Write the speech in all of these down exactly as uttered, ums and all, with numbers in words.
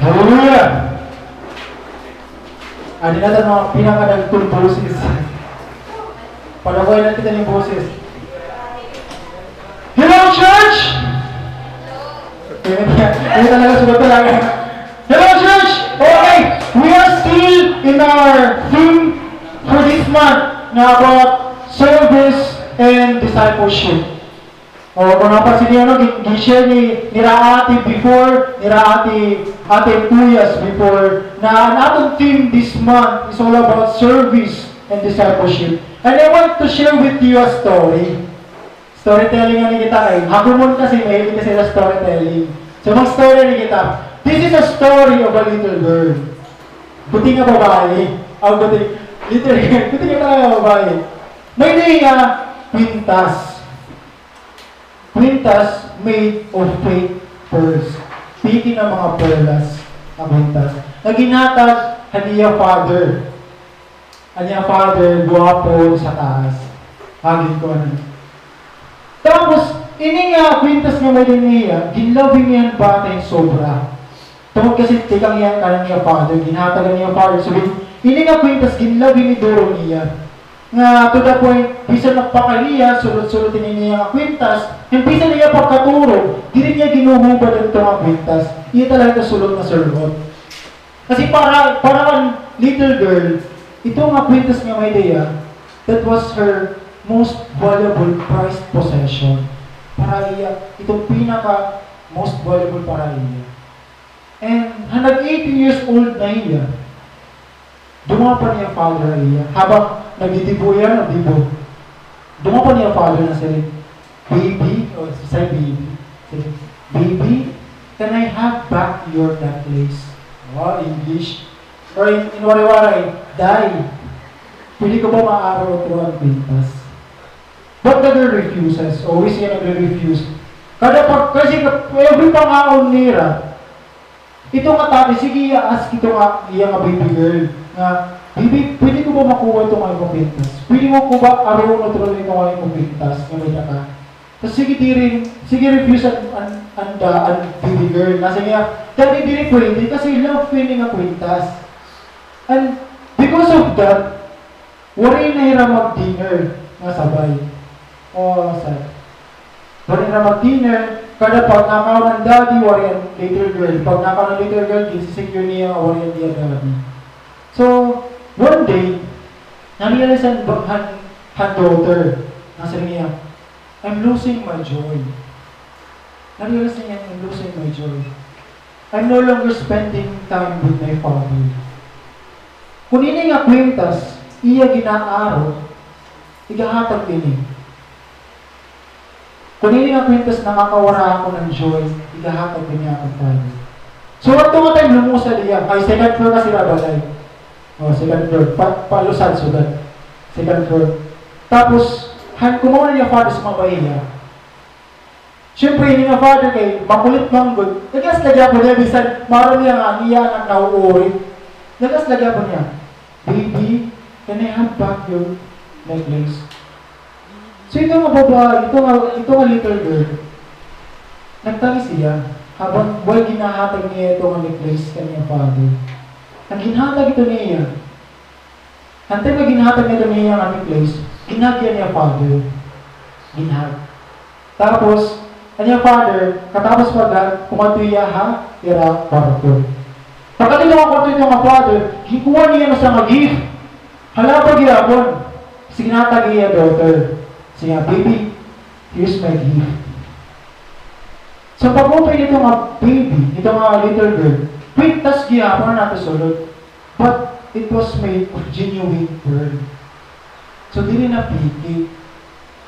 Hallelujah! Adi na an mga pinakadagkong boses. Padawayan natin an boses. Hello, church! Hindi talaga, sugot talaga. Hello, church! Okay, we are still in our theme for this month na about service and discipleship. O, kung napansin niyo, no, gi-, gi-share ni, nira Ate before, nira Ate, Ate Tuyas before, na an aton theme this month is all about service and discipleship. And I want to share with you a story. Storytelling ngani kita kay, ako man kasi, mahilig kasi sa storytelling. So, mag-story ngani kita. This is a story of a little girl. Buti nga babae. Ah, buti, little girl. Buti nga talaga babae. May-ada hiya kwintas. Kwintas made of fake pearls. Peke nga mga perlas nga kwintas. Nga ginhatag han iya father. An iya father, gwapo sa taas. Hagin ko ano. Tapos, ini nga kwintas nga may-ada niya, ginlove niya an bata hin sobra. Tungod kasi tikang hiya kanan iya father, ginhatag han iya father. So, gin-, ini nga kwintas, ginlove ini duro niya. Nga to the point, bisan nagpakahiya, sulot-sulot ini niya nga kwintas, and bisan iya pagkaturog, diri niya ginuhubad an ito nga kwintas. Iya talaga ito sulot nga sulot. Kasi para, para kan little girl, ito nga kwintas nga may-ada hiya, that was her most valuable, prized possession. Para iya, itong pinaka most valuable para iya. And han nag-eighteen years old na hiya, dumapan niya father ha iya. Habang nagdidibo iya, nagdibo. Dumapan niya father, nasiring, "Baby," o, say, "Baby." Siring, "Baby, can I have back your necklace?" O, English. Or in, in Waray-Waray, "Day, pwede ko ba maaro utro an kwintas?" But the girl refuses. Always hiya nagre-refuse. Kada pag, kasi every pangaon nira, ito nga tatay, sige, iya ask ito nga, iya nga baby girl, nga, "Baby, pwede ko ba makuha ito nga imo kwintas? Pwede mo ko ba aroon utro ito nga imo kwintas nga may-ada ka?" Tas sige, diri, sige, refuse an, an, an, da, an baby girl. Nasiring niya, "Daddy, diri pwede kasi love ko ini nga kwintas." And because of that, waray na hira mag-dinner nga sabay. O, sad. Waray hira mag-dinner, kada pag nakaon an daddy, waray an little girl. Pag nakaon an little girl, gin-secure niya nga waray an iya daddy. So, one day, na-realize han, han, han daughter, nasiring niya, "I'm losing my joy." Na-realize niya, "I'm losing my joy. I'm no longer spending time with my father." Kon ini nga kwintas, iya gin-aaro, igahatag ini. Kon ini nga kwintas, nakakawara ako ng joy, igahatag ini ha akon father. So, adto nga time, lumusad hiya. Kay second floor kasi hira balay. O, second floor. Pa, palusad, sugad. Second floor. Tapos, han, kumaon na niya father, sumabay hiya. Siyempre, ini nga father kay makulit man gud. Nag-ask la gihapon niya, bisan maaram niya nga an iya anak nauuring. Nag-ask la gihapon niya, "Baby, can I have back your necklace?" So, ito nga babae, ito nga, ito nga little girl, nagtangis hiya habang way ginahatag niya ito nga necklace kan iya father. An ginhatag ito niya, han time nga ginhatag niya ito niya nga necklace, ginhag hiya an iya father. Ginhag. Tapos, an iya father, katapos pag-hug, kumadto hiya ha ira kwarto. Pagkadto ha kwarto ito nga father, ginkuha niya an usa nga gift. Hala pa gihapon. Sige, ginhatag iya daughter. Sige, "Baby, here's my gift." So, pag-open nito nga baby, nito nga little girl, kwintas gihapon an ato sulod. But it was made of genuine pearl. So, diri na peke.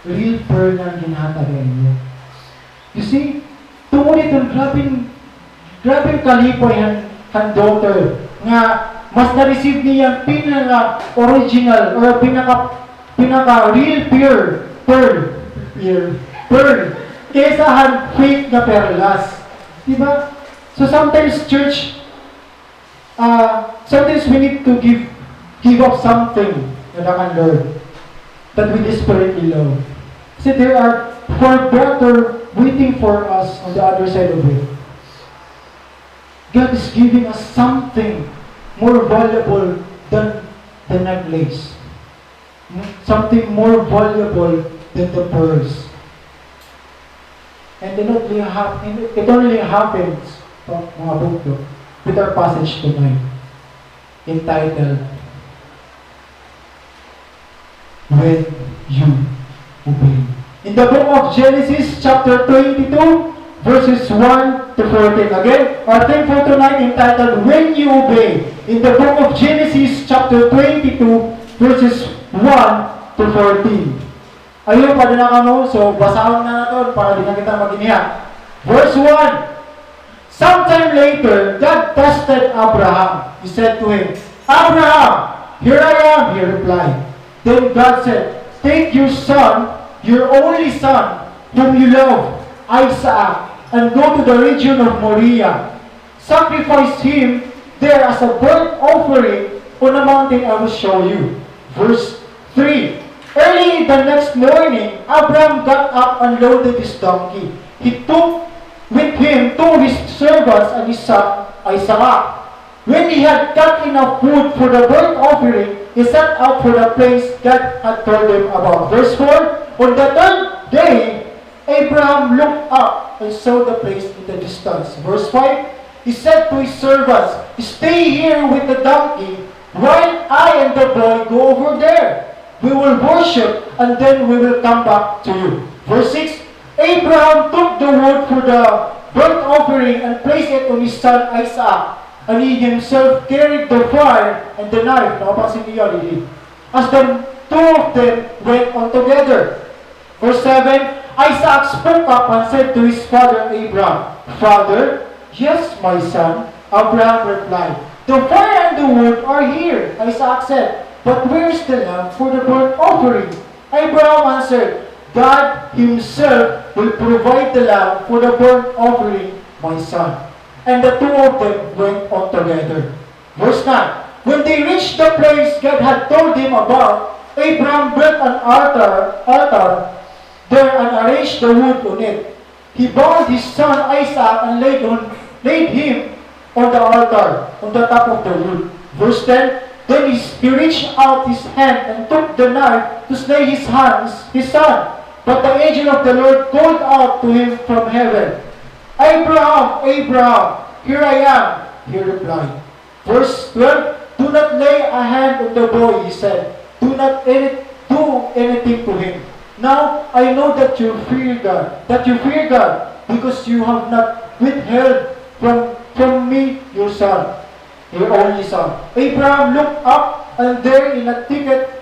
Real pearl na an ginhatag ha iya. You see, tungod hiton, grabeng, grabeng kalipay han, han daughter nga mas na-receive niya an pinaka-original or pinaka, pinaka-real pure pearl, pure pearl, kaysa han fake nga perlas. Di ba? So sometimes, church, Ah, sometimes we need to give, give up something that I can learn, that we desperately love. Kasi there are far better waiting for us on the other side of it. God is giving us something more valuable than the necklace. Something more valuable than the pearls. And it only hap-, it only happens, mga bugto, with our passage tonight, entitled When You Obey. In the book of Genesis, chapter twenty-two, verses one to fourteen. Again, our theme for tonight entitled When You Obey. In the book of Genesis, chapter twenty-two, verses one to fourteen. Ayaw pa dinha kamo, so basahon na naton para di na kita maginhiya. Verse one. Sometime later, God tested Abraham. He said to him, "Abraham, here I am," he replied. Then God said, "Take your son, your only son, whom you love, Isaac, and go to the region of Moriah. Sacrifice him there as a burnt offering on a mountain I will show you." Verse three. Early the next morning, Abraham got up and loaded his donkey. He took with him two of his servants and his son Isaac. When he had cut enough wood for the burnt offering, he set out for the place God had told him about. Verse four. On the third day, Abraham looked up and saw the place in the distance. Verse five. He said to his servants, "Stay here with the donkey while I and the boy go over there. We will worship and then we will come back to you." Verse six. Abraham took the wood for the burnt offering and placed it on his son Isaac, and he himself carried the fire and the knife. Napapansin niyo, didi? As the two of them went on together. Verse seven. Isaac spoke up and said to his father Abraham, "Father." "Yes, my son," Abraham replied. "The fire and the wood are here," Isaac said, "but where is the lamb for the burnt offering?" Abraham answered, "God himself will provide the lamb for the burnt offering, my son." And the two of them went on together. Verse nine. When they reached the place God had told him about, Abraham built an altar, altar there and arranged the wood on it. He bound his son Isaac and laid on, laid him on the altar, on the top of the wood. Verse ten. Then he, he reached out his hand and took the knife to slay his hands, his son. But the angel of the Lord called out to him from heaven, "Abraham, Abraham." "Here I am," he replied. Verse twelve. "Do not lay a hand on the boy," he said. "Do not any, do anything to him. Now I know that you fear God, that you fear God, because you have not withheld from, from me your son, your only son." Abraham looked up, and there in a thicket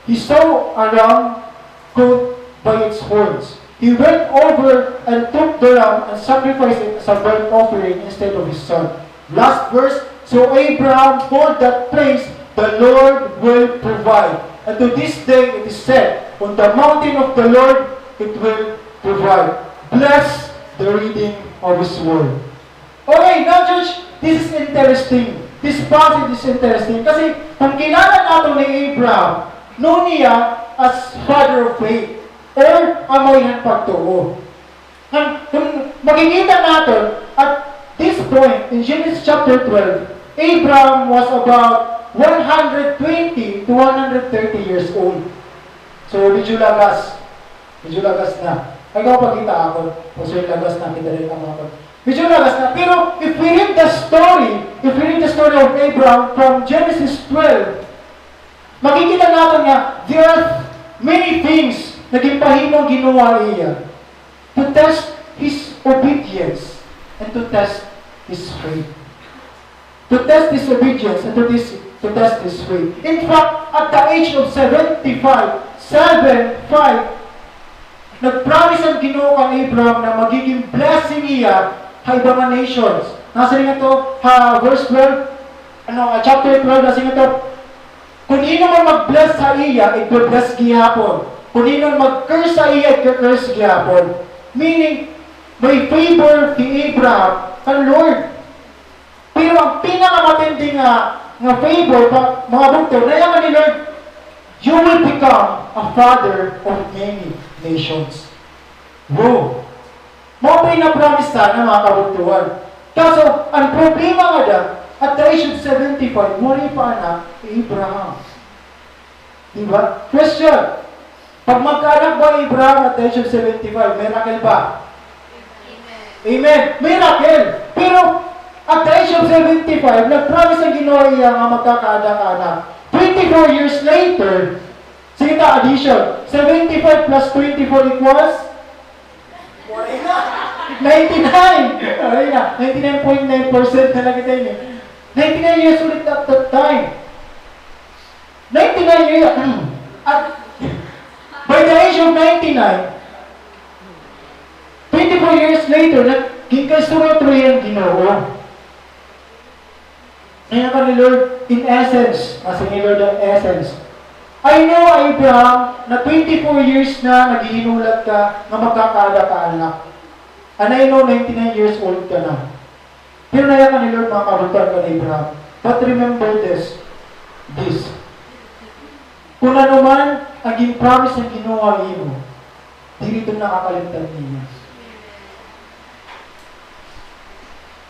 he saw a ram caught by its horns. He went over and took the ram and sacrificed it as a burnt offering instead of his son. Last verse. So Abraham called that place, "The Lord will provide." And to this day it is said, "On the mountain of the Lord it will provide." Bless the reading of His word. Okay, now, church, this is interesting. This passage is interesting. Kasi kung kilala naton ni Abraham, known niya as father of faith or amay han pagtuo. Kung, kung makikita naton, at this point, in Genesis chapter twelve, Abraham was about one hundred twenty to one hundred thirty years old. So, medyo lagas. Medyo lagas na. Ay, kapag kita ako, Pastor, lagas na, kita rin ang mga pag-, medyo lagas na. Pero if we read the story, if we read the story of Abraham from Genesis twelve, makikita naton nga there are many things na ginpahimo han Ginoo ha iya to test his obedience and to test his faith. To test his obedience and to test, to test his faith. In fact, at the age of seventy-five, seven five, nag-promise an Ginoo kan Abraham na magiging blessing hiya ha iba nga nations. Nasiring ngadto ha verse twelve, ano, ah, chapter twelve, nasiring ngadto, "Kon hin-o man mag-bless ha iya, igbe-bless gihapon. Kon hin-o man mag-curse ha iya, igke-curse gihapon." Meaning, may favor hi Abraham kan Lord. Pero an pinakamatindi nga, nga favor pa, mga bugto, nayakan ni Lord, "You will become a father of many nations." Wow! Mao pa in na-promise sana, mga kabugtuan. Kaso, an problema ngada, at the age of seventy-five, waray pa anak hi Abraham. Di ba? Question, pag magkaanak ba hi Abraham at the age of seventy-five, miracle ba? Amen. Miracle. Pero, at the age of seventy-five, nag-promise an Ginoo ha iya nga magkakaada ka anak. Twenty-four years later, sige ta, addition. Seventy-five plus twenty-four equals? Ninety-nine. Waray na. Ninety-nine point nine percent na la kita ini. Ninety-nine years old at that time. Ninety-nine years. At by the age of ninety-nine, twenty-four years later, nag-, ginkaistorya tuloy an Ginoo. Nayakan ni Lord, in essence, as in ni Lord, in essence, "I know, Abraham, na twenty-four years na naghihinulat ka nga magkakaada ka anak. And I know ninety-nine years old ka na." Pero nayakan ni Lord, mga kabugtoan, kan Abraham. But remember this, this. Kun ano man an gin-promise han Ginoo ha imo, diri ito nakakalimtan niya.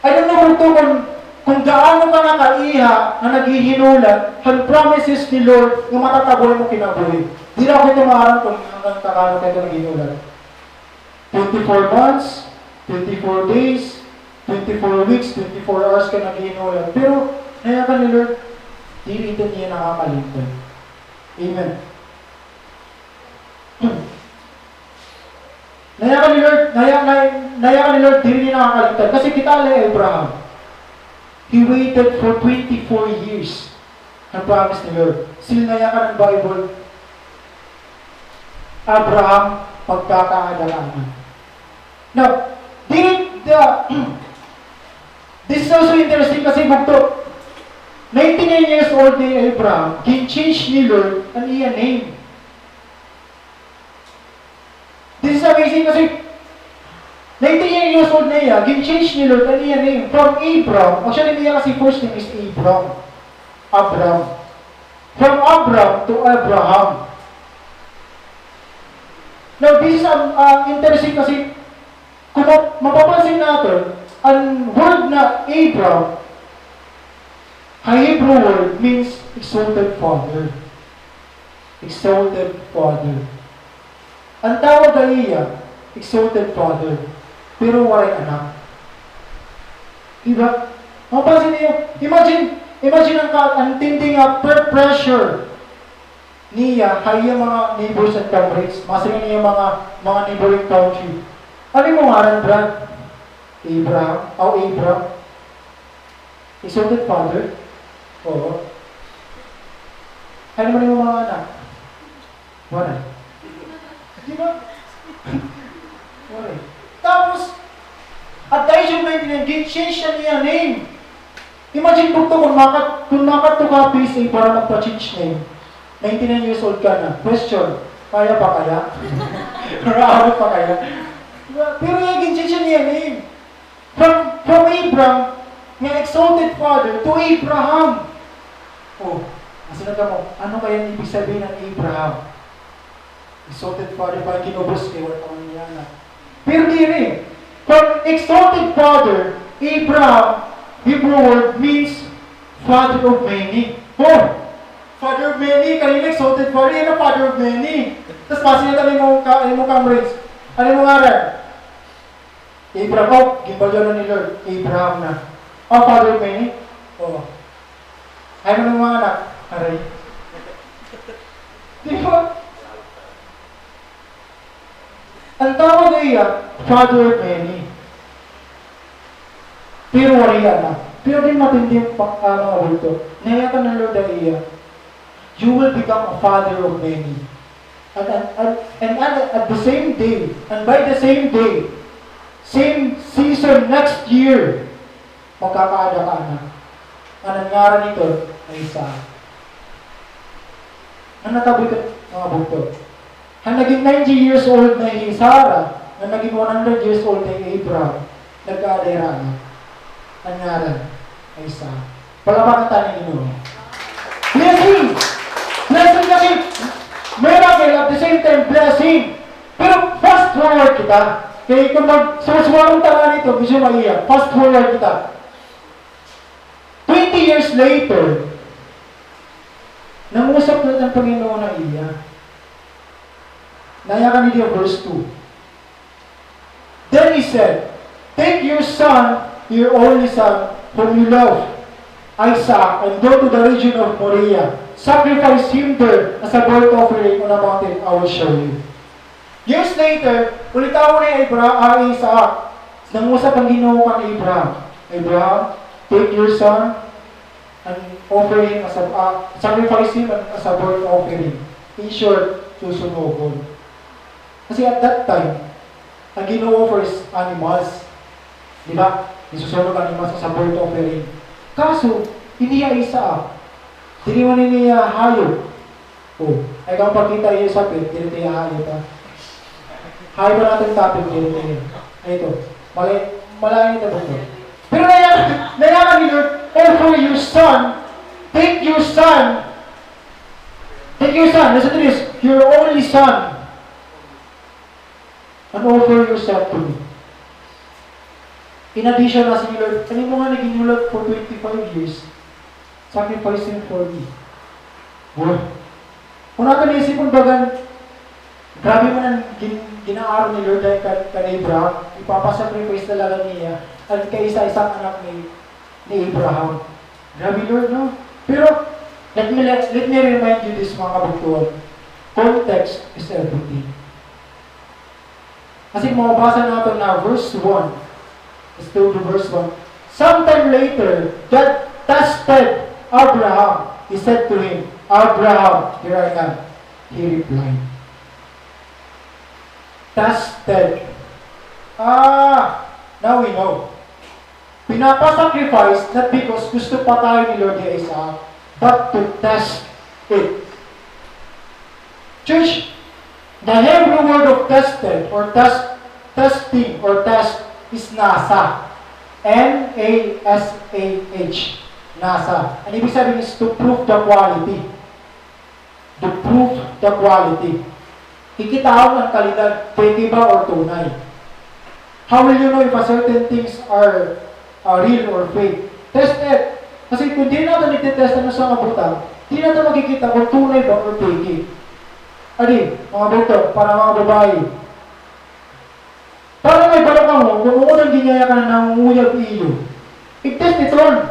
I don't know, bugto, kun, kun gaano ka na kaiha nga naghihinulat han promises ni Lord nga matatabo ha imo kinabuhi. Diri ako ito maaram kun hanggang kakaano ka ito naghihinulat. Twenty-four months, twenty-four days, twenty-four weeks, twenty-four hours ka naghihinulat. Pero, nayakan ni Lord, diri ito niya nakakalimtan. Amen. Nayakan ni Lord, naya-, nay-, nayakan ni Lord, diri niya nakakalimtan. Kasi kita la hi Abraham. He waited for twenty-four years. An promise ni Lord. Still nayakan an Bible, Abraham, magkakaada ka anak. Now, diri, the, this is also interesting kasi, bugto, ninety-nine years old na hi Abraham, gin-change ni Lord an iya name. This is amazing kasi ninety-nine years old na hiya, gin-change ni Lord an iya name from Abram. Actually, an iya kasi first name is Abram. Abram. From Abram to Abraham. Now, this is, um, uh, interesting kasi kung ma-, mapapansin natin, an word na Abram, ha Hebrew word means exalted father. Exalted father. An tawag ha iya, exalted father, pero waray anak. Di ba? Mapapansin niyo, imagine, imagine an ka-, an tindi nga peer pressure niya ha iya mga neighbors and comrades, masiring niya mga, mga neighboring country. Ano imo ngaran, Brad? Abraham? Aw, Abram? Exalted father? Oo. Ano man imo mga anak? Waray. Di ba? Waray. Tapos, at the age of ninety-nine, gin-change siya niya name. Imagine, bugto, kung makat-, kung makadto ka ha P S A para magpa-change name. Ninety-nine years old ka na. Question, kaya pa kaya? Or aabot pa kaya? Di ba? Pero iya, gin-change siya niya name. From, from Abram, nga exalted father, to Abraham. Oh, nasiring kamo, ano kaya an ibig sabihin han Abraham? Exalted father, parang kinubos kay wala pa man niya anak. Pero diri. From exalted father, Abraham, Hebrew word means father of many. Oh, father of many, kanina exalted father, yana father of many. Tas pasin na imo ka, imo comrades. Ano imo ngaran? Abraham, oh, ginbalyawan na ni Lord, Abraham na. Oh, father of many? Oo. Ayaw mo ng mga anak? Aray. Di ba? An tawag ha iya, father of many. Pero waray anak. Pero diri matindi pa, ah, mga bulto. Nayakan ni Lord ha iya. You will become a father of many. And, and, and, and, and at the same day, and by the same day, same season next year, magkakaada ka anak. An ngaran hito ay Isaac. An natabo hito, mga bugto. Han nagin ninety years old na hi Sarah, han nagin one hundred years old na hi Abraham, nagkaada hira anak. An ngaran ay Isaac. Palakpakan ta an Ginoo. Blessing! Blessing kasi miracle at the same time blessing. Pero fast forward kita. Kay kung mag-, susuwaron ta na nito, medyo maiya. Fast forward kita. Twenty years later, nangusap na an Panginoon ha iya. Nayakan niya verse two. Then he said, "Take your son, your only son, whom you love, Isaac, and go to the region of Moriah. Sacrifice him there as a burnt offering on a mountain I will show you." Years later, ulitawon ni Abra-, ah, Isaac. Nangusap an Ginoo kan Abraham, "Abraham, take your son and offer him as a, ah, sacrifice him as a burnt offering." In short, susunugon. Kasi at that time, an gino-offer is animals. Di ba? Isusunog an animals as a burnt offering. Kaso, ini hi Isaac, diri man ini, ah, hayop. O, ay kamo pakita iyo sa pit, diri ta iyo hayop, ha? Hayop an aton topic, diri ta iyo. Ay, ito. Malay-, malain ito, bukod. Pero naya-, nayakan ni Lord, "Offer your son, take your son, take your son," listen to this, "your only son, and offer yourself to me." In addition, nasiring ni Lord, "An imo ngani ginulat for twenty-five years, sacrifice him for me." Wow. Kung aton iisipon, bagan, grabe man an gin-, gin-aaro ni Lord dayon kan, kan Abraham, ipapa-sacrifice talaga niya an kaisa-isang anak ni, ni Abraham. Grabe, Lord, no? Pero, let me, let, let me remind you this, mga kabugtuan. Context is everything. Kasi mabasa naton na verse one. Let's go to verse one. Sometime later, God tested Abraham. He said to him, "Abraham, here I am." He replied. Tested. Ah, now we know. Pinapa-sacrifice, not because gusto patayon ni Lord hi Isaac, but to test it. Church, the Hebrew word of tested or test, testing or test is nasah. N A S A H. Nasah. An ibig sabihin is to prove the quality. To prove the quality. Kikitaon an kalidad, peke ba or tunay. How will you know if a certain things are, are real or fake? Test it. Kasi kung diri naton itetest an usa nga butang, diri naton makikita kung tunay ba or peke. Adi, mga bugto, para mga babaye. Para mahibalo kamo kon uon an ginyayakan nga nangunguyab ha iyo. I-test iton.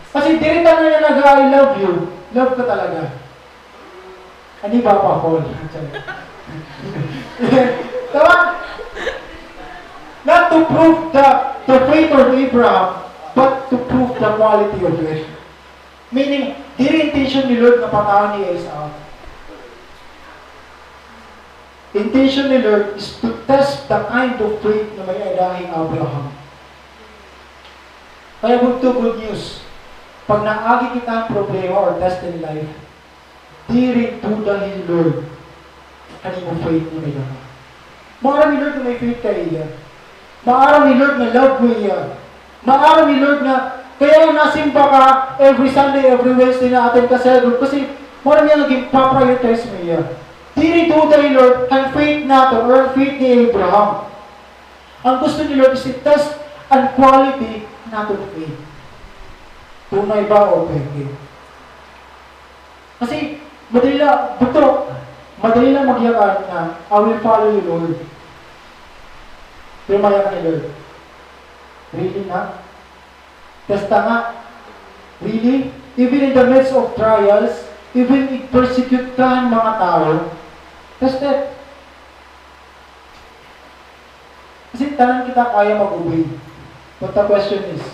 Kasi diri tanan nga nag-a-I love you, love ka talaga. An iba pa, Paul. Tama? Not to prove the, the faith of Abraham, but to prove the quality of it. Meaning, diri intensyon ni Lord nga patayon hi Isaac. Intensyon ni Lord is to test the kind of faith nga may-ada hi Abraham. Kaya bugto, good news. Pag naagi kita han problema or test in life, diri duda hi Lord han imo faith nga may-ada ka. Maaram hi Lord nga may faith ka ha iya. Maaram hi Lord nga love mo hiya. Maaram hi Lord nga kay-a nasimba ka every Sunday, every Wednesday, na-attend ka sa cell group kasi maaram hiya nga ginpa-prioritize mo hiya. Diri duda hi Lord han faith naton or an faith ni Abraham. An gusto ni Lord is i-test an quality han aton faith. Tunay ba o peke? Kasi madali la, bugto, madali la magyakan nga, "I will follow you, Lord." Pero mayakan ni Lord, "Really, nak? Testa nga. Really? Even in the midst of trials, even if persecute ka han mga tawo, test it." Kasi tanan kita kaya mag-obey. But the question is,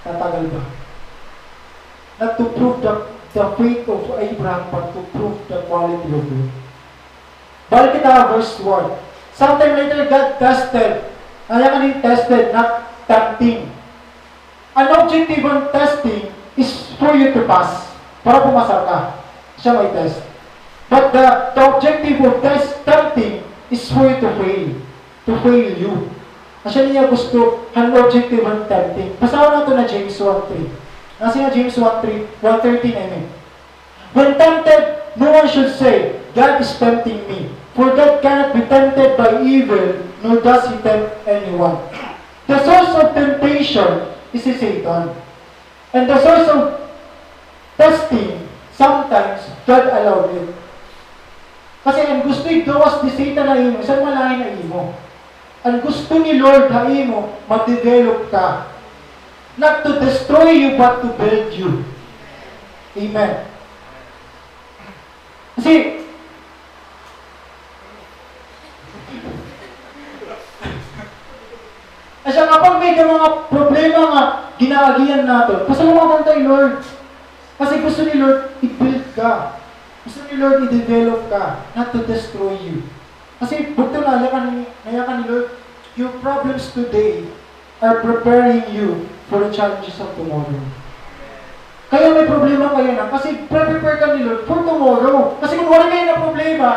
tatagal ba? Not to prove the, the faith of Abraham, but to prove the quality of it. Balik kita ha verse one. Sometime later, God tested. Nayakan hin tested, not tempting. An objective of testing is for you to pass. Para pumasar ka. Siya may test. But the, the objective of test, tempting is for you to fail. To fail you. Asya niya gusto, an objective han tempting. Basahon naton an James one three. Nasiring an James one three, one thirteen, I mean. When tempted, no one should say, "God is tempting me." For God cannot be tempted by evil, nor does he tempt anyone. The source of temptation is si Satan. And the source of testing, sometimes, God allowed it. Kasi an gusto igawas ni Satan ha imo, bisan malain ha imo. An gusto ni Lord ha imo, ma-develop ka. Not to destroy you, but to build you. Amen. Kasi, asya, kapag may mga problema nga ginaagian naton, pasalamatan ta hi Lord. Kasi gusto ni Lord, i-build ka. Gusto ni Lord, i-develop ka, not to destroy you. Kasi bugto na, nayakan ni, nayakan ni Lord, your problems today are preparing you for the challenges of tomorrow. Kay-a may problema ka yana, kasi pre-prepare ka ni Lord for tomorrow. Kasi kun waray ka yana problema,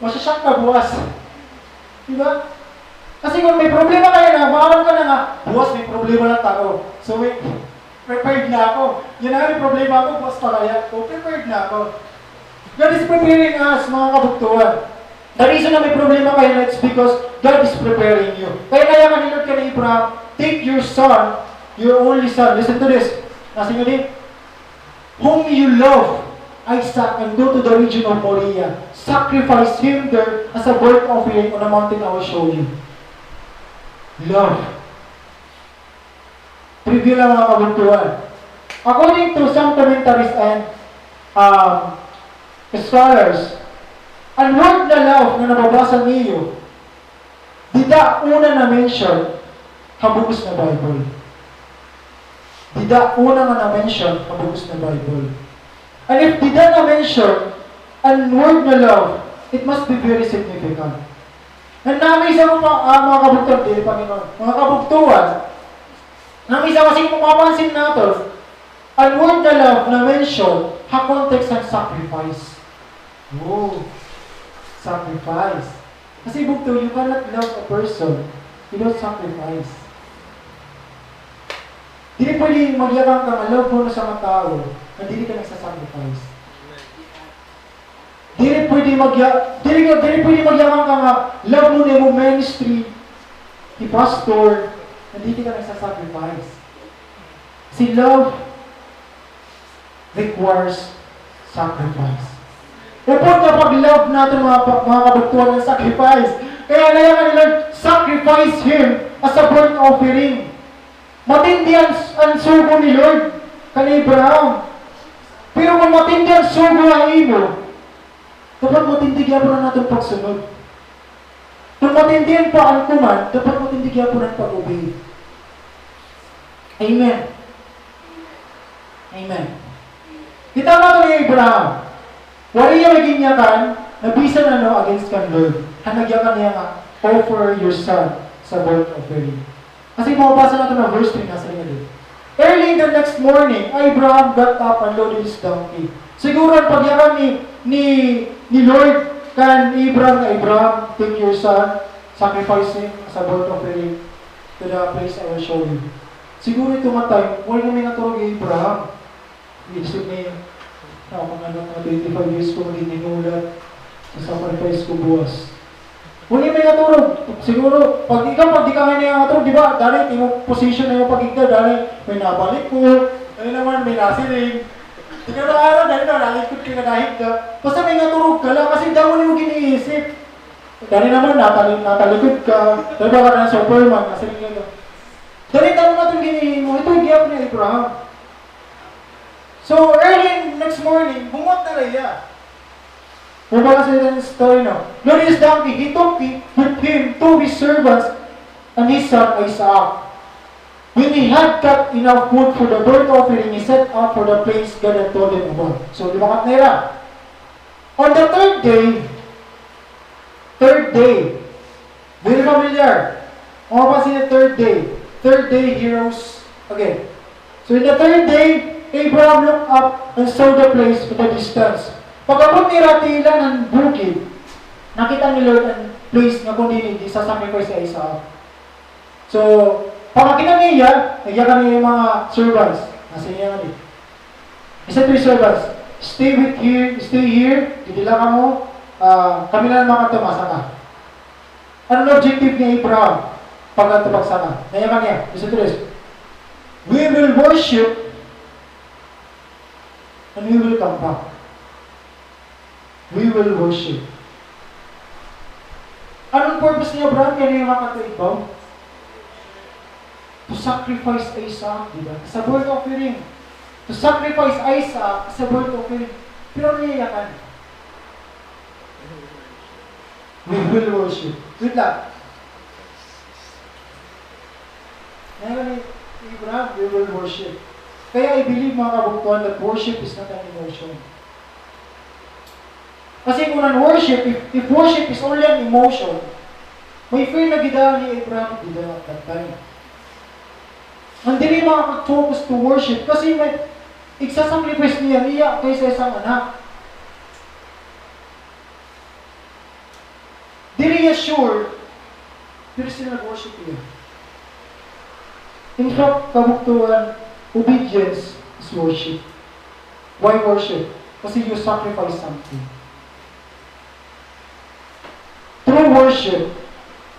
masya-shock ka buwas. Di ba? Kasi kun may problema ka yana, maaram ka na nga, buwas may problema la ako. So, wait, prepared na ako. Yana an problema ko, buwas pa la ako. Prepared na ako. God is preparing us, mga kabugtoan. The reason na may problema ka yana, it's because God is preparing you. Kay-a nayakan ni Lord kan Abraham, take your son, your only son. Listen to this. Nasiring ngadi, whom you love, Isaac, and go to the region of Moriah. Sacrifice him there as a burnt offering on a mountain I will show you. Love. Preview la, mga kabugtoan. According to some commentaries and, um, scholars, an word na love nga nababasa niyo, dida una na-mention ha bug-os na Bible. Dida una nga na-mention ha bug-os na Bible. And if dida na-mention an word na love, it must be very significant. And namisan ko pa, ah, mga kabugtoan, diri Panginoon, mga kabugtoan, namisan kasi kung mapapansin naton, an word na love na-mention ha context han sacrifice. Oh, sacrifice. Kasi bugto, you cannot love a person without sacrifice. Diri pwede magyakan ka nga love mo na sa mga tawo nga diri ka nagsa-sacrifice. Diri pwede magya-, diri ka, diri pwede magyakan ka nga love mo na imo ministry, ni pastor, nga diri ka nagsa-sacrifice. Si love requires sacrifice. Upod nga pag-love naton, mga pa-, mga kabugtoan, an sacrifice. Kay-a nayakan ni Lord, sacrifice him as a burnt offering. Matindi an, an sugo ni Lord kan Abraham. Pero kon matindi an sugo ha imo, dapat matindi gihapon an aton pagsunod. Kon matindi pa an command, dapat matindi gihapon an pag-obey. Amen. Amen. Kita naton hi Abraham. Waray hiya ginyakan nga bisan ano against kan Lord. Han nagyakan hiya nga, "Offer your son as a burnt offering." Kasi mabasa naton ha verse three, nasiring ngadi, "Early in the next morning, Abraham got up and loaded his donkey." Siguro an pagyakan ni, ni, ni Lord kan Abraham nga, "Abraham, take your son, sacrifice him as a burnt offering to the place I will show you." Siguro ito nga time, waray na may naturog hi Abraham. Isip niya, "Ako nga anak nga twenty-five years ko, maghihinulat, sa sacrifice ko buwas." Waray may naturog. Siguro, pag ikaw, pag di ka nga niya naturog, di ba, dali, imo position na imo pag-igda, dali, may nabalik ko, ano naman, may nasiring. Di ka na araw, dali na, nalikod ka na, nahigda. Basta may naturog ka la, kasi damo nimo giniisip. Dali naman, natali-, natalikod ka. Dali ba ka na Superman, nasiring ka. Dali, damo naton ginihimo. Ito, gihap ni Abraham. So, early next morning, humot na la hiya. Mabasa naton an story, no? Loaded his donkey, he took hi-, with him two of his servants and his son Isaac. When he had cut enough wood for the burnt offering, he set out for the place God had told him about. So, liwat na hira. On the third day, third day, very familiar. Mga pansin niyo, third day. Third day, he rose again. So in the third day, Abraham looked up and saw the place in the distance. Pag-abot nira ha tiilan han bukid, nakita ni Lord an place nga kon diin gisa-sacrifice hi Isaac. So, pagkakita niya, nagyakan niya an mga servants. Nasiring ngadi. He said to his servants, "Stay with here, stay here, didi la kamo, ah, kami na la makadto, masaka." Ano an objective ni Abraham pagkadto pagsaka? Nayakan niya, verse three. We will worship and we will come back. We will worship. Ano an purpose ni Abraham? Kay ano an mga katuig ba? To sacrifice Isaac, di ba? As a burnt offering. To sacrifice Isaac as a burnt offering. Pero ano an iyakan? We will worship. Wait lang. Ngayon ni Abraham, we will worship. Kaya I believe, mga kabugtoan, that worship is not an emotion. Kasi kun an worship, if, if worship is only an emotion, may fear na gid ni Abraham dida at that time. Ngan diri makaka-focus to worship kasi may igsa-sacrifice niya, niya kay sa isang anak. Diri iya sure, pero still nag-worship iya. In fact, kabugtoan, obedience is worship. Why worship? Kasi you sacrifice something. True worship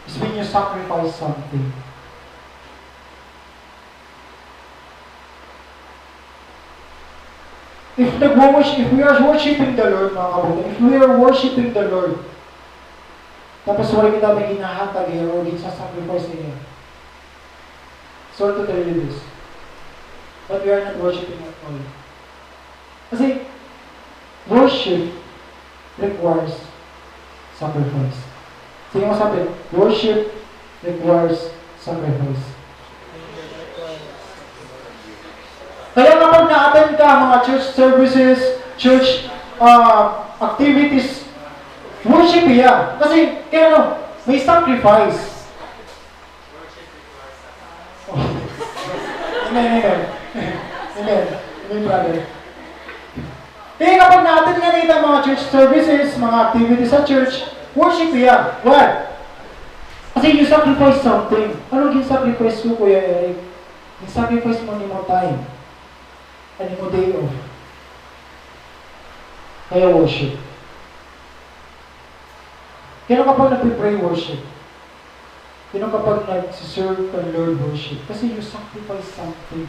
is when you sacrifice something. If nagwo-worship, if we are worshiping the Lord, mga kabugtoan, if we are worshiping the Lord, tapos waray kita may ginahatag niya or ginsa-sacrifice niya, sorry to tell you this, but we are not worshiping at all. Kasi worship requires sacrifice. Sige mo sabi, worship requires sacrifice. Kaya kapag na-attend ka mga church services, church, ah, activities, worship iya. Kasi, kaya ano, may sacrifice. Amen, amen. Amen. Amen, brother. Kaya kapag na-attend ngani kita mga church services, mga activities sa church, worship iya. Why? Kasi you sacrifice something. Ano gin-sacrifice ko, Kuya Eric? Gin-sacrifice mo an imo time. An imo day off. Kaya worship. Kaya kapag nagpe-pray, worship. Kaya kapag nagsiserve ka, Lord, worship. Kasi you sacrifice something.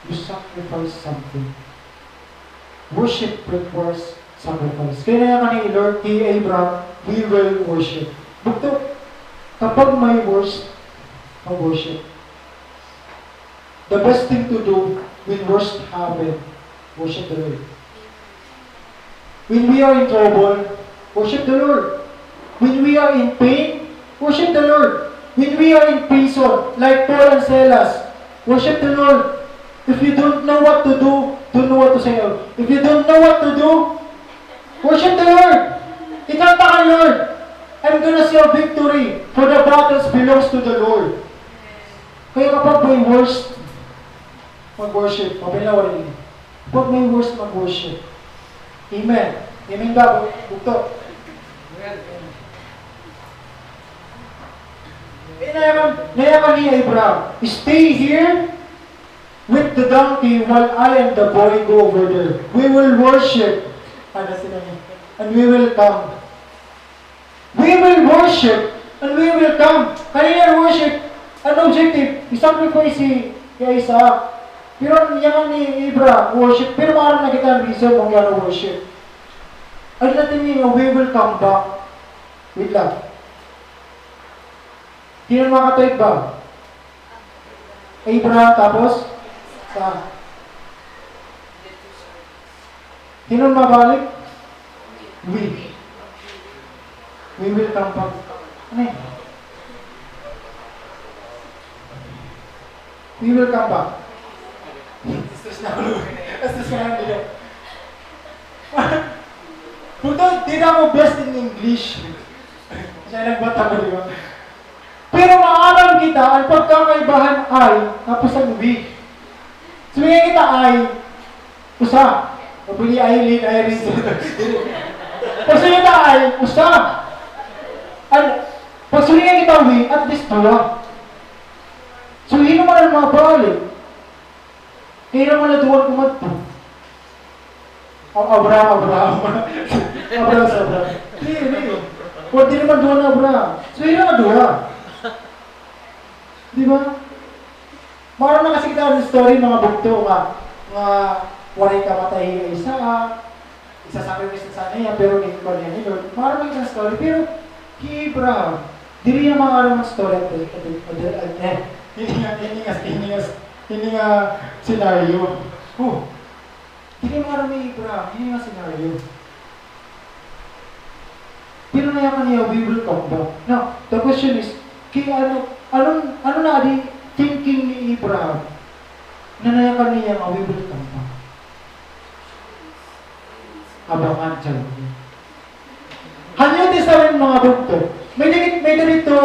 You sacrifice something. Worship requires sacrifice. Kaya nayakan ni Lord, ni Abraham, we will worship. Bugto, kapag may worship, mag-worship. The best thing to do when worst happen, worship the Lord. When we are in trouble, worship the Lord. When we are in pain, worship the Lord. When we are in prison, like Paul and Silas, worship the Lord. If you don't know what to do, don't know what to say. If you don't know what to do, worship the Lord. Ikanta ka, Lord. I'm gonna see a victory, for the battles belongs to the Lord. Kaya kapag may worst, mag-worship. Mapinawa rin. Kapag may worst, mag-worship. Amen. Amen ba? Bugto. Nayakan, nayakan ni Abraham, "Stay here with the donkey while I and the boy go over there. We will worship." Ano sila niya? "And we will come." We will worship and we will come. Kanina worship, an objective, i-sacrifice hi, hi Isaac. Pero an yakan ni Abraham, worship, pero maaram na kita an reason kon ano worship. An Latin niya, we will come back. Wait lang. Sino makatuig ba? Abraham, tapos? Sa? Sino mabalik? We. We will come back. Ano yun? We will come back. Bastos na ako. Bastos ka na, hindi ka. Puto, di na ako best in English. Siya nagbata ko, di ba? Pero maaram kita, an pagkakaibahan ay, tapos an we. Sumingay kita ay, usa. O pwede Eileen, Irene. Pag sumingay kita ay, usa. An, pag sumingay kita we, at least duha. So, hin-o man an mabalik? Kay ira man la duha an kumadto. Ang Abraham, Abraham. Abraham sa Abraham. Diri. Pwede naman duha na Abraham. So, yun nga duha. Di ba? Maaram na kasi kita an story, mga bugto, nga, nga waray kamatay hi Isaac, isa-sacrifice na sana niya, pero ginkuan niya ni Lord. Maaram na kita an story, pero hi Abraham, diri niya maaram an story, ate, ate, ate, ate, eh, ini nga, ini nga, ini nga, ini nga scenario. Oh. Diri maaram ni Abraham, ini nga scenario. Pero nayakan niya, "We will come back." Now, the question is, kay ano, ano, ano na adi thinking ni Abraham na nayakan niya nga, "We will come back"? Abangan siya. Han New Testament, mga bugto, may diri, may diri didto,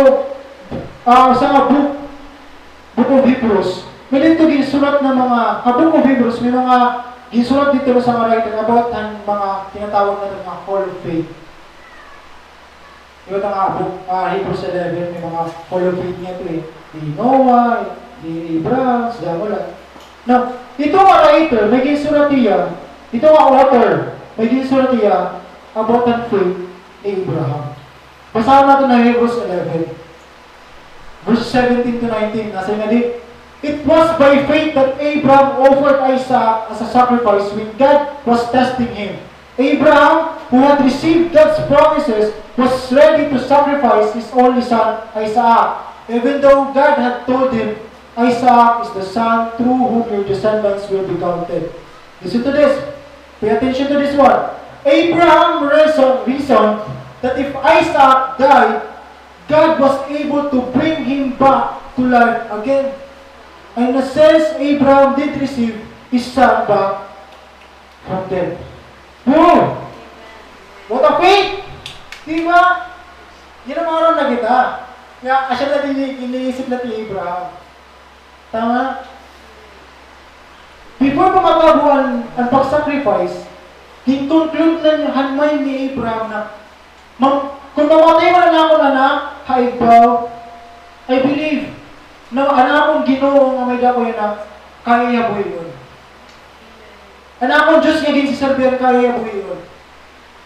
ah, usa nga book, Book of Hebrews. May didto ginsurat na mga, ah, Book of Hebrews, may mga ginsurat didto nga mga writer about han mga tinatawag naton nga Hall of Faith. Di ba, nga book, ah, Hebrews eleven, may mga Hall of Faith niya to eh. Ni Noah, ni Abraham, sila wala. Now, ito nga writer, may ginsurat niya, ito nga author, may ginsurat niya about han faith ni Abraham. Basahan naton an Hebrews eleven, verse seventeen to nineteen. Nasiring ngadi, "It was by faith that Abraham offered Isaac as a sacrifice when God was testing him. Abraham, who had received God's promises, was ready to sacrifice his only son, Isaac, even though God had told him, 'Isaac is the son through whom your descendants will be counted.'" Listen to this. Pay attention to this one. Abraham reason-, reasoned that if Isaac died, God was able to bring him back to life again. And in a sense, Abraham did receive his son back from death. Boom! What a faith! Di ba? Yan an maaram na kita. Nga, asya na din ini-, iniisip na ni Abraham. Tama? Before pa matabo an, an pag-sacrifice, gin-conclude na han mind ni Abraham na, "Ma-, kon mamatay man an akon anak ha igbaw, I believe na an akon Ginoo nga may-ada ko yana, kaya hiya buhion. An akon Diyos nga ginseserbihan, kaya hiya buhion.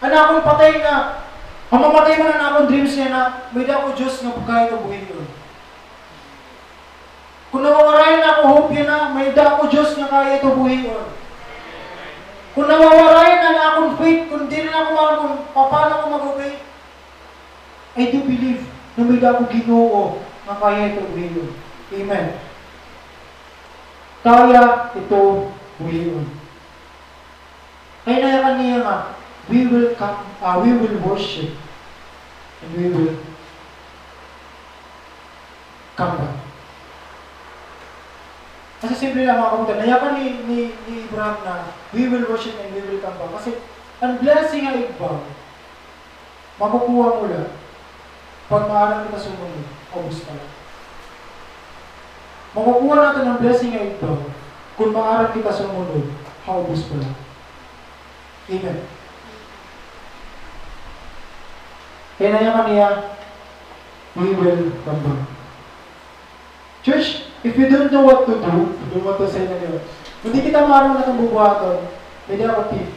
An akon patay nga, mamamatay man an akon dreams yana, may-ada ko Diyos nga kaya ito buhion. Kon nawawaray na ako hope yana, may-ada ako Diyos nga kaya ito buhion. Kon nawawaray na an akon faith, kon diri na ako maaram kon paano ako mag-obey, I do believe na may-ada ako Ginoo nga kaya ito buhion." Amen. Kaya ito buhion. Kay nayakan niya nga, "We will come, ah, we will worship, and we will come back." Kasi simple lang, mga kabutan, nayakan ni, ni, ni Abraham na, "We will worship and we will come back." Kasi an blessing ha igbaw, makukuha mo la pag maaram kita sumunod ha ubos pa la. Makukuha naton an blessing ha igbaw kon maaram kita sumunod ha ubos pa la. Amen. Kay nayakan niya, "We will come back." Church, if you don't know what to do, don't want to say na yun. Kon di kita maaram nga aton bubuhaton, pwede ako tip.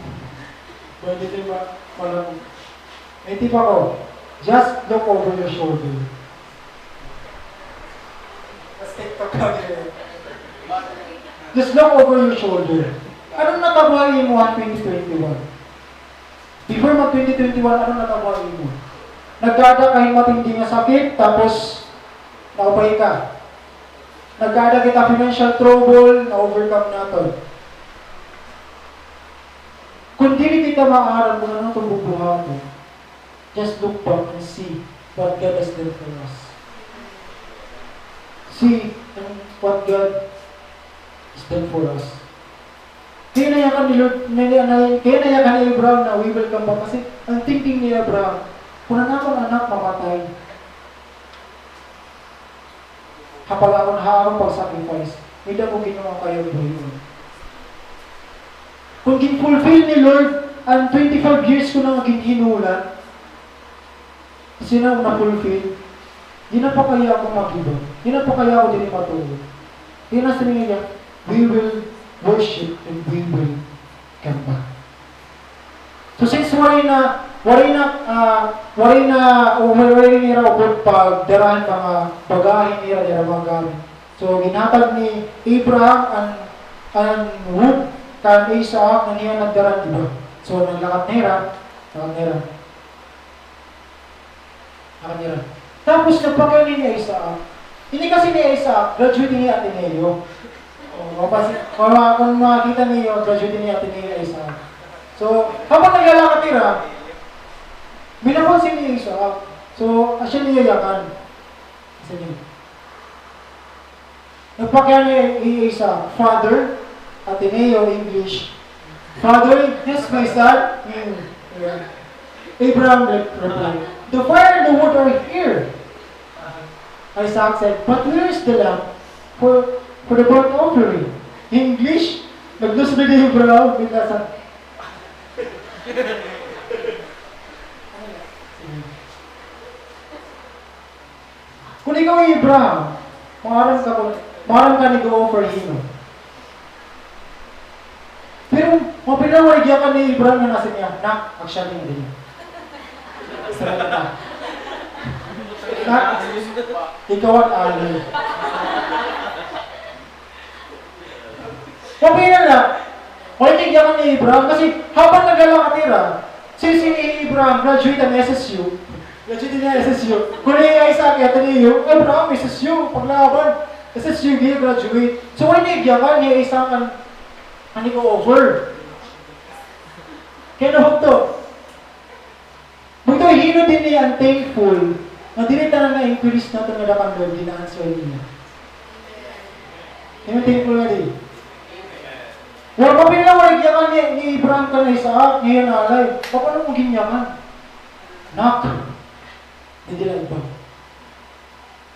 Pwede din ma-, malam-, may tip ako. Just look over your shoulder. Mas TikTok ka din. Just look over your shoulder. Ano natabo ha imo han twenty twenty-one? Before mag twenty twenty-one, ano natabo ha imo? Nagkaada ka hin matindi nga sakit, tapos naupay ka. Nagkaada kita financial trouble, na-overcome naton. Kon diri kita maaram kon ano aton bubuhaton, just look back and see what God has done for us. See what God has done for us. Kay nayakan ni Lord, na, na, na, kay nayakan ni Abraham na, "We will come back." Kasi an thinking ni Abraham, "Kon an akon anak mamatay ha pag-, ha akon pag-sacrifice, may-ada ko Ginoo nga kaya buhion." Kon gin-fulfill ni Lord an twenty-five years ko na nga ginhinulat, Sina una fulfill? Di na pa kaya ako mag-iba. Di na pa kaya ako diri matuod. Di na siring niya, "We will worship and we will come back." So since waray na, Waray na, ah, waray na, o waray, waray nira upod pagdara han mga bagahe nira, nira mga gamit. So, ginhatag ni Abraham an, an wood kan Isaac nga niya nagdara, di ba? So, naglakat nira, lakat nira. Lakat nira. Tapos, nagpakiana hi Isaac. Ini kasi ni Isaac, graduate ini Ateneo. O, mapasi-, kung ma-, kung makita niyo, graduate ini Ateneo ni Isaac. So, habang naglalakat hira, may napansin hi Isaac. So, asya niya yakan. Asya niya. Nagpakiana hi Isaac, Father, Ateneo, English. Father, yes, my son. Hmm. Yeah. Abraham re-, replied, "The fire and the wood are here." Isaac said, "But where is the lamb for, for the burnt offering?" English, naglusad hi Abraham, kita sa Kon ikaw hi Abraham, maaram ka kon, maaram ka nag-o-offer hin-o. Pero, mapinaway giyakan ni Abraham nga nasiring niya, "Nak, aksyon niyo dinhi. Sarap na. Nak, ikaw an ali." Mapinaway na. Waray giyakan ni Abraham kasi habang naglalakat hira, si, si Abraham graduate han S S U. Graduate han S S U. Kon hi Isaac, Ateneo, Abraham, S S U, paglaban. S S U, di graduate. So, waray giyakan ni Isaac an, an nag-o-offer. Kay nahugto. Bugto, hin-o dinhi an thankful nga diri tanan nga encourage naton nga dakan Lord, gin-answer niya? Hin-o thankful nga diri? Wa, mapinaway giyakan ni, ni Abraham kan Isaac, niya nalay. Paano mo ginyakan? Nak, diri la iba.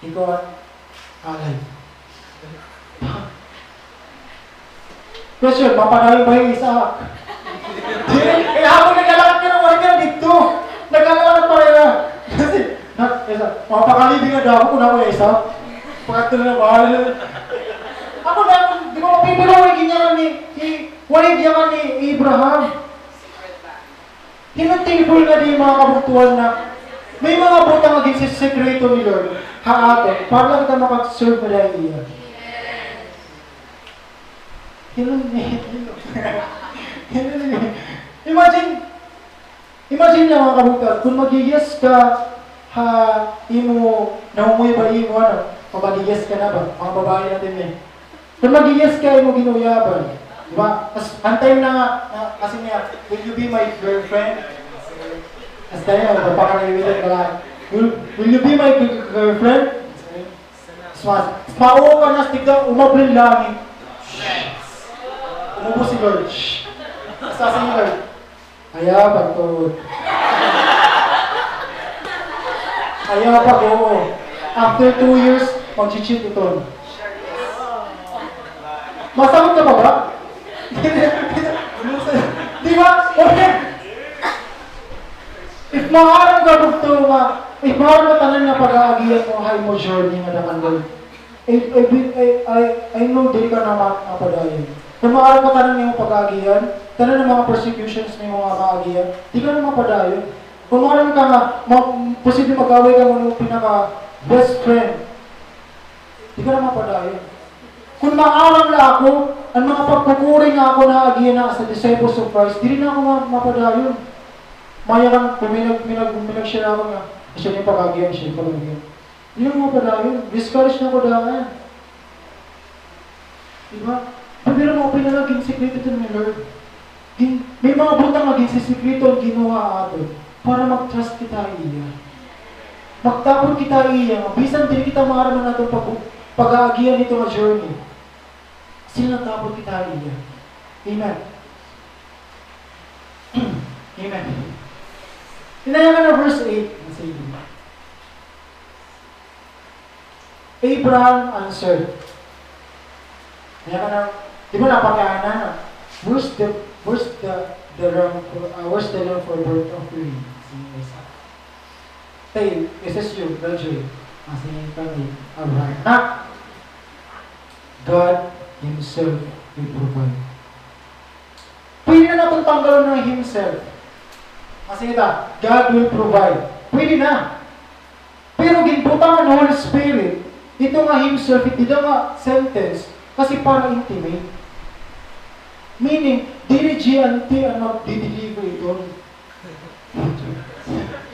Ikaw an alay. Question, mapadayon ba hi Isaac? Di, eh, habang naglalakat ka na, waray ka na didto. Naglalakat pa rin na. Kasi, na, Isaac, mapakalibing na daw ako kung ako hi Isaac. Pagkatulad na mahal. Ako na, di ba, mapipinaway giyakan ni, ni, waray giyakan ni Abraham. Hin-o an thankful nga diri, mga kabugtoan, nga may mga butang nga ginsisikreto ni Lord ha aton para la kita maka-serve ha iya. Hin-o an, hin-o an, hin-o an, imagine, imagine la, mga kabugtoan, kon mag-yes ka ha imo, nangunguya ba imo, ano, kon mag-yes ka na ba, mga babaye natin, eh. Kon mag-yes ka, imo gin-uyaban. Di ba? Tas, an time na nga, na, kasi niya, "Will you be my girlfriend?" Tas tayo, magpapakalayo ito, di ba? "Will, will you be my g-, g-, girlfriend?" Tas mas, pauka na, tigda, umabri an langit. Umubos si Lord. Tas sabi ni Lord, "Ayaw pag-oo." Ayaw pag-oo. After two years, mag-cheat iton. Masagot ka pa ba? Di ba? Okay. If maaram ka, bugto, nga, if maaram ka tanan nga pag-aagihan mo ha imo journey nga dakan, Lord, I, I, I, I, I know diri ka na ma-, mapadayon. Kon maaram ka tanan nga imo pag-aagihan, tanan nga mga persecutions nga imo nga maagihan, di ka na mapadayon. Kon maaram ka nga ma-, posible mag-away ka mo nimo pinaka best friend, di ka na mapadayon. Kon maaram la ako, an mga pagkukuri nga ako naagihan na as a disciples of Christ, diri na ako ma-, mapadayon. Maya kan, kon may nag-, may nag-, may nag-share ako nga, siya na an pag-aagihan, siya na an pag-aagihan. Di na mapadayon. Discourage na ako daan. Di ba? Pero mga pinalagin, sikreto ito ni Lord. Gin-, may mga butang nga ginsisikreto an Ginoo ha aton para mag-trust kita ha iya. Magtapot kita ha iya, nga bisan diri kita maaram an aton pag-, pag-aagihan dito nga journey. Still, nagtapot kita ha iya. Amen. Amen. Tingnan niyo na verse eight. Sige. Abraham answered. Kaya ka na, di ba napakiana na? "Where's the, where's the, the ram for, uh, where's the lamb for burnt offering?" Sige, isa. Tay, S S U graduate. Ang sige pa ni Abraham. Na, God Himself will provide. Pwede na natin tanggalon ang himself. Kasi ita, God will provide. Pwede na. Pero ginbutang an Holy Spirit, ito nga himself, it dida nga sentence, kasi para intimate. Meaning, diri G N T an magdi-deliver iton.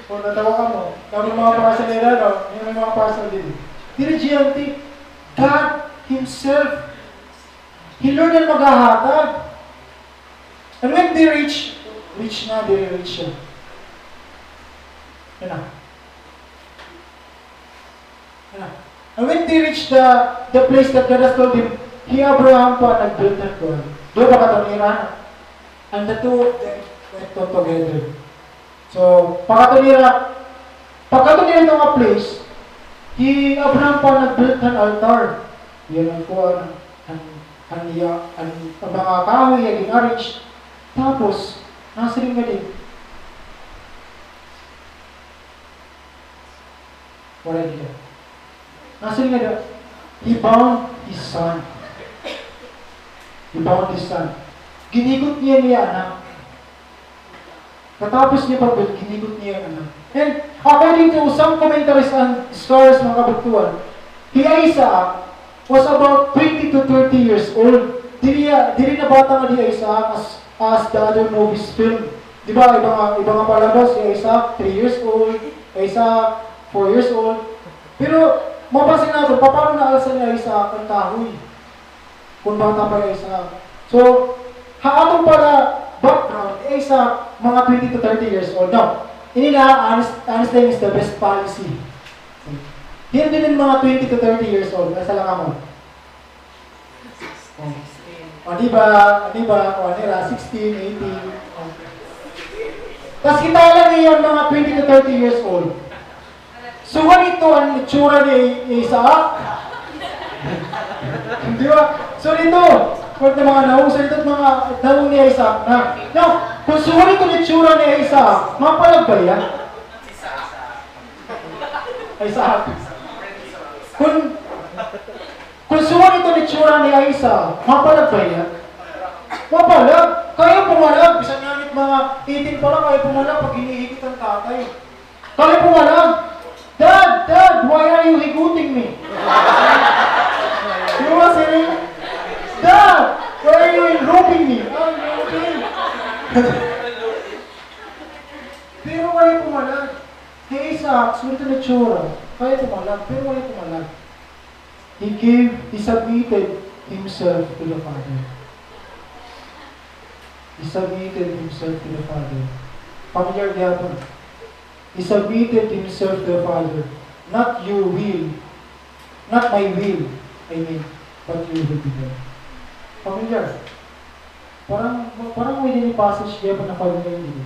O, natawa kamo. Kami mga parcel nila, no? May mga parcel din. Diri G N T, God himself. Hi Lord an maghahatag. And when they reach, reach na, diri reach siya. Yan na. Yan na. And when they reach the, the place that God has told him, hi Abraham pa nagbuild han kuan. Duha pa kato nira. And the two of them went on together. So, pagkadto nira, pagkadto nira ito nga place, hi Abraham pa nagbuild han altar. Yana an kuan, han, han iya, han, an mga kahoy iya gin-arrange. Tapos, nasiring ngadi, waray dida. Nasiring ngadi, he bound his son. He bound his son. Ginhigot niya an iya anak. Katapos niya pag-build, ginhigot niya an anak. And according to some commentaries and scholars, mga kabugtoan, hi Isaac was about twenty to thirty years old. Diri, diri na bata ngadi hi Isaac as, as the other movies film. Di ba, iba nga, iba nga palabas, hi Isaac, three years old, hi Isaac, four years old. Pero, mapansin naton, paano naalsa ni Isaac an kahoy? Kon bata pa hi Isaac. So, ha aton pala background, hi Isaac, mga twenty to thirty years old. Now, ini na, honest, honestly, is the best policy. Hiya dinhi mga twenty to thirty years old, asa la kamo? O. O, di ba? O, di ba? O, nira, sixteen, eighteen. O. Tas kita la niyan mga twenty to thirty years old. Sugad ito an itsura ni Isaac. Di ba? Sugad ito, pwede mga nawong, sugad ito mga nawong ni Isaac na. Now, kon sugad ito an itsura ni Isaac, mapalag ba hiya? Isaac. Kon, kon sugad ito an itsura ni Isaac, mapalag ba hiya? Mapalag. Kaya pumalag. Bisan nganit mga eighteen pa la, kaya pumalag pag hinihigit an tatay. Kami pumalag, "Dad, Dad, why are you higuting me?" Di ba, sir? "Dad, why are you enrobing me?" Ay, okay. Pero waray pumalag. Kay Isaac, sugad ito an itsura. Kaya pumalag, pero waray pumalag. He gave, he submitted himself to the Father. He submitted himself to the Father. Familiar gihapon? He submitted himself to the Father. "Not your will, not my will, I mean, but your will be done." Familiar? Parang, parang may dini passage gihapon na familiar dito.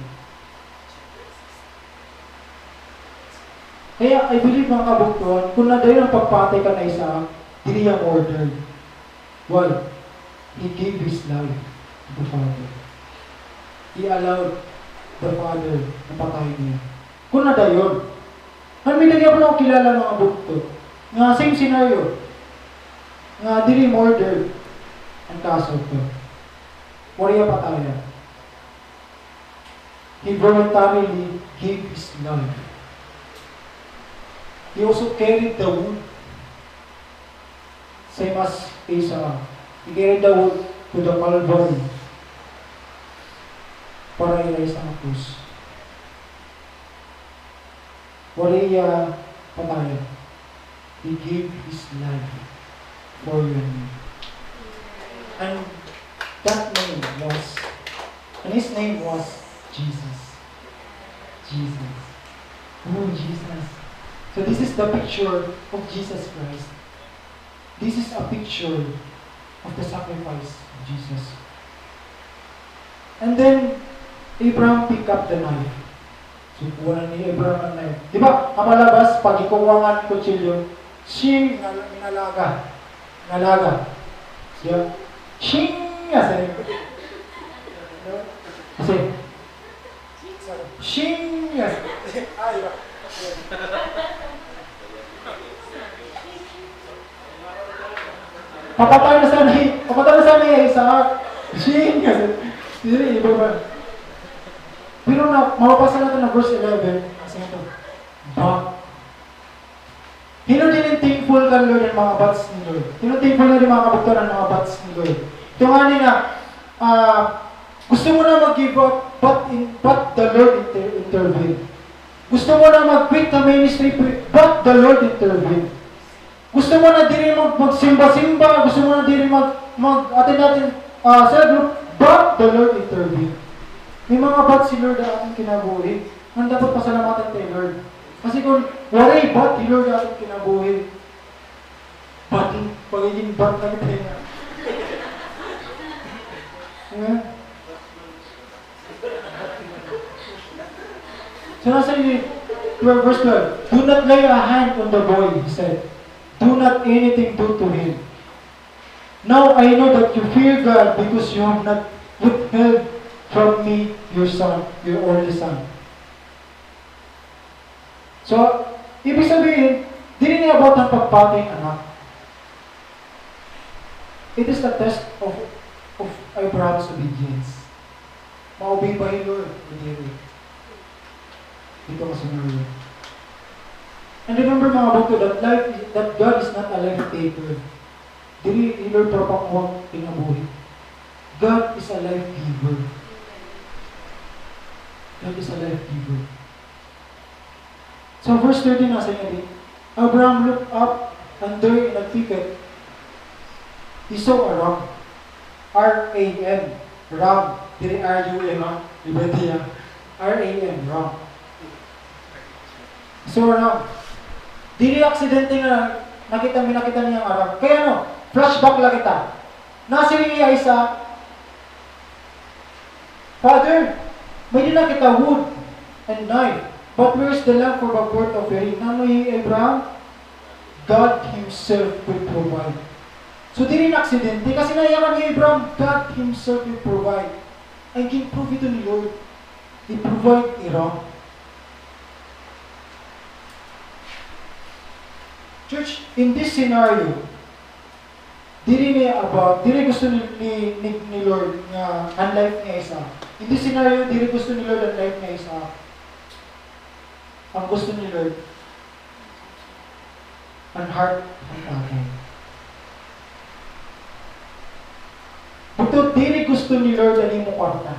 Kaya, I believe, mga kabugtoan, kon nadayon an pagpatay kan Isaac, diri hiya murdered. Why? He gave his life to the Father. He allowed the Father na patayon hiya. Kon nadayon. Ngan may-ada gihapon ako kilala, mga bugto, nga same scenario. Nga diri murder an kaso to. Waray hiya patayan. He voluntarily gave his life. He also carried the wood. Same as Isaac, he carried the wood to the Calvary para i-raise ha krus. Waray hiya patayan. He gave his life for you and me. And that name was, and his name was Jesus. Jesus. Oh, Jesus. So this is the picture of Jesus Christ. This is a picture of the sacrifice of Jesus. And then, Abraham pick up the knife. So, kuha na ni Abraham an knife. Di ba, ha palabas, pag ikuha nga an kutsilyo, shing, inal-, inalaga. Inalaga. Siya, shing, nga sa. Kasi, shing, nga sa. Ay, ba? Papatay na sana, papatay na sana hi Isaac. Shing, nga sa. Diri, iba ba? Pero na, mababasa naton an verse eleven, nasiring ito, but. Hin-o dinhi thankful kan Lord an mga buts ni Lord? Hin-o thankful nga dinhi mga kabugtoan an mga buts ni Lord? Ito ngani nga, ah, gusto mo na mag-give up, but in, but the Lord inter-, intervene. Gusto mo na mag-quit sa ministry, but the Lord intervene. Gusto mo na diri mag-, magsimba-simba, gusto mo na diri mag-, mag-attend natin, ah, cell group, but the Lord intervene. May mga but si Lord ha aton kinabuhi. Nga dapat pasalamatan ta hi Lord. Kasi kung waray but hi Lord ha aton kinabuhi, but, pagiging but na kita nga. Amen. So, nasiring, twelve, verse twelve, "Do not lay a hand on the boy," he said. "Do not anything do to him. Now I know that you fear God because you have not withheld from me your son, your only son." So, ibig sabihin, diri ini about an pagpatay hin anak. It is a test of, of Abraham's obedience. Ma-obey ba hi Lord o diri? Didto ka sa Lord. And remember, mga bugto, that life, that God is not a life taker. Diri hi Lord para panguha kinabuhi. God is a life giver. God is a life giver. So, verse thirteen, nasiring niya, "Abraham looked up, and there in a thicket, he saw a ram." R A M. Ram. Diri R U M, ha? Iba niya. R A M, ram. He saw a ram. Diri aksidente nga nakita, may nakita niya nga ram. Kay ano, flashback la kita. Nasiring hi Isaac, "Father, may-ada na kita wood and knife, but where is the lamb for the burnt offering?" Nano hi Abraham? "God himself will provide." So, diri na aksidente, kasi nayakan hi Abraham, "God himself will provide." An gin-prove ito ni Lord, i-provide hi Ram. Church, in this scenario, diri ni about, diri gusto ni, ni, ni, ni Lord nga an life ni Isaac. In this scenario, diri gusto ni Lord an life ni Isaac. An gusto ni Lord, an heart han tatay. Bugto, diri gusto ni Lord an imo kwarta.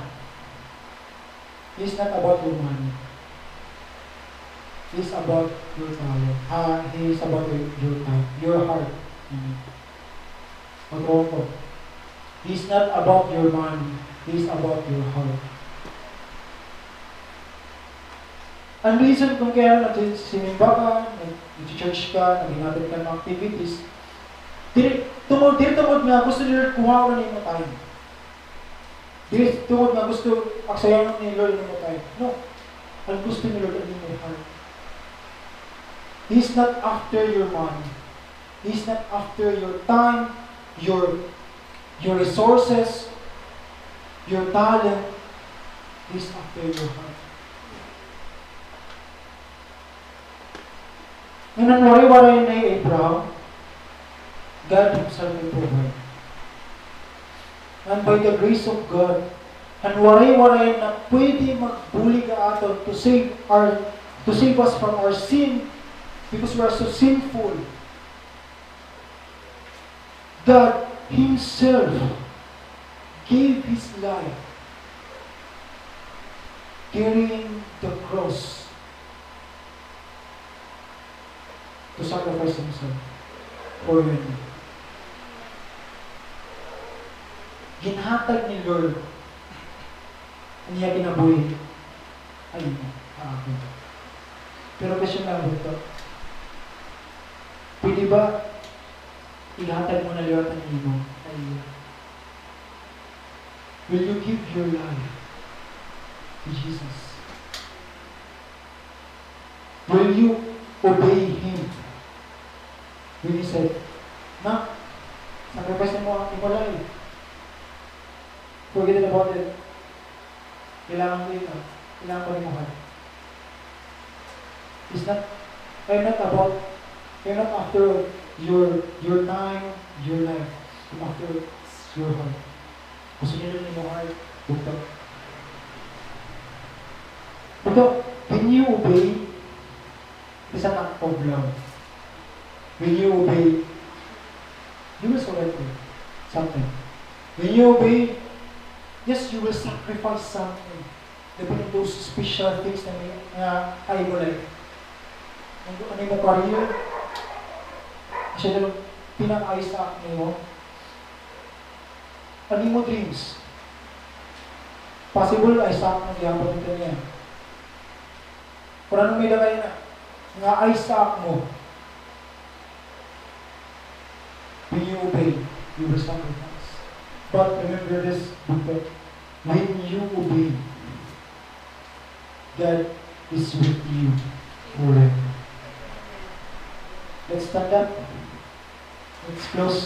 He is not about your money. He is about your talent. Ah, he is about your, your time, your heart. Amen. Patroko. He is not about your money. He is about your heart. An reason kon kay ano nagsisimba ka, nag-church ka, naghinatod ka ng activities, diri tungod, diri tungod nga gusto ni Lord kuhaon an imo time. Diri tungod nga gusto aksayanon ni Lord an imo time. No. An gusto ni Lord an imo heart. He is not after your money. He is not after your time, your, your resources, your talent. He is after your heart. Ngan han waray-waray na hi Abraham, God himself will provide. And by the grace of God, han waray-waray na pwede magbulig ha aton to save our, to save us from our sin, because we are so sinful. God himself gave his life carrying the cross to sacrifice himself for you and me. Ginhatag ni Lord an iya kinabuhi ha imo, ha akon. Pero question lang, bugto. Pwede ba ihatag mo na liwat an imo ha iya? Will you give your life to Jesus? Will you obey Him when He said, "Nak, sacrifice mo an imo life. Forget it about it. Kailangan ko ikaw. Kailangan ko an imo heart." It's not, I'm not about, I'm not after your, your time, your life. I'm after your heart. Gusto niya an imo heart, bugto. So, when you obey, it's an act of love. When you obey, you will surrender something. When you obey, yes, you will sacrifice something. Even those special things na may, nga kay mo, like, an, an imo career, siya na lang pinaka-isa nimo. An imo dreams. Possible, ay sa akon gihapon ito niya. Pero ano may lagay na? Nga ay sa mo. When you obey, you will sacrifice. But remember this, Bukit. When you obey, God is with you forever. Let's stand up. Let's close.